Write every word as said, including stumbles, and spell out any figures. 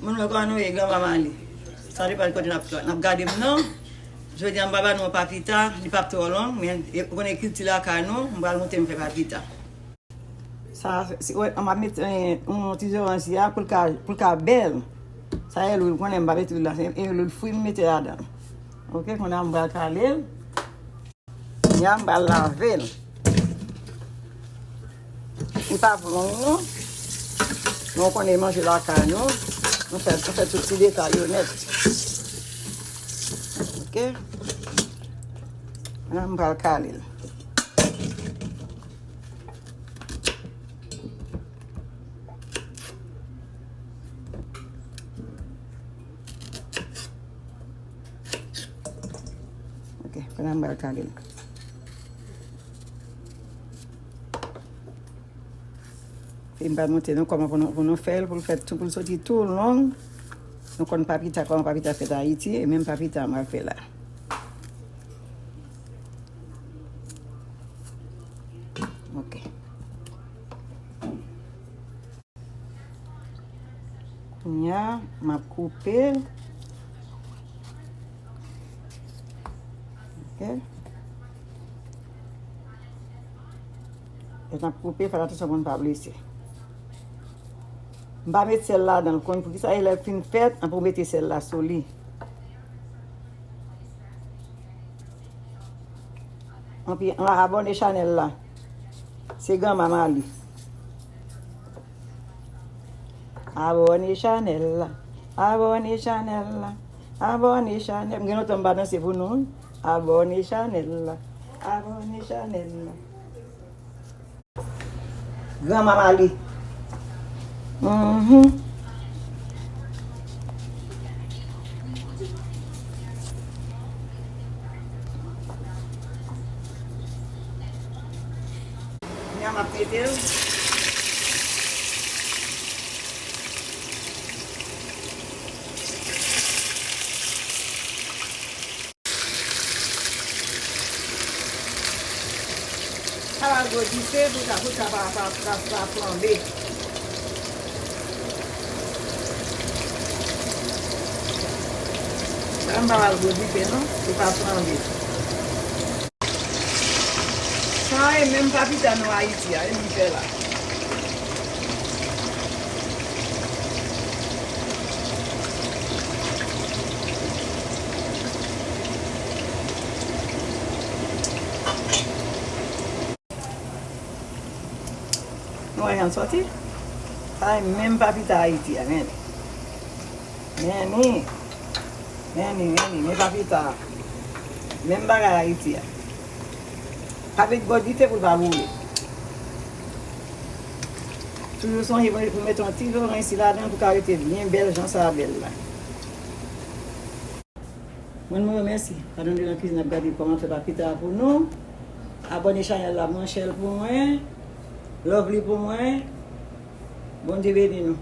Moun mwen, kòman nou ye, granmama li? Sa depann kote n ap, n ap gade m nan. Jodi a, m pral ba nou yon papita, li p ap twò long, men, e, ou konnen kilti lakay nou, m pral montre m fè papita. Sa, si, wè, m ap met, eh, yon ti zoranj si a pou l ka, pou l ka bèl. Sa e lwil, ou konnen m pa met lwil la, se e lwil fri m mete ladan. Oke, kounye a m pral kale l. Kounye a m pral lave l. Li pa pou long non. Men ou konnen manje lakay nou. Nou fè, nou fè tout ti detay yo nèt. Oke. Kounye a m pral kale l. Ok, kounye a m pral kale l. Epi m pral montre nou kòman pou nou, pou nou fè l, pou l fè tou, pou l soti tou long. Nou konn papita, kòman papita fèt Ayiti, e menm papita a m pral fè la. Ok. Kounye a, m ap koupe l. Ok. Lè n ap koupe, fè atansyon pou n pa blese. M pa met sèl ladan l, konn poukisa, e lè l fin fèt, ann pou mete sèl la sou li. Anpi, ann abòne chanèl la. Se granmama li. Abòne chanèl la. Abòne chanèl la. Abòne chanèl. M gen lontan m pa danse pou nou, wi. Abòne chanèl la. Abòne chanèl la. Granmama li. Mhm. Kounye a m ap mete l. Sa va gwo dife pou sa, pou sa pa, pa, pa, pa flanbe. Sa m pa va gwo dife non, li pa flanbe. Sa e menm papita nou Ayiti a, e li fè la. Nou wè jan l sòti? Sa e menm papita Ayiti a, men. Men ni. Men ni, men ni, men papita. Menm bagay Ayiti a. Pa met gwo dife pou l pa boule. Toujou sonje pou, pou mete yon ti zoranj si ladan l pou ka rete byen bèl jan sa bèl la. Mwen, mwen remèsye. Padan nou nan kizin ap gade kòman fè papita a pou nou. Abòne chanèl la, manchè l pou mwen. Love li pou mwen. Bondye beni nou.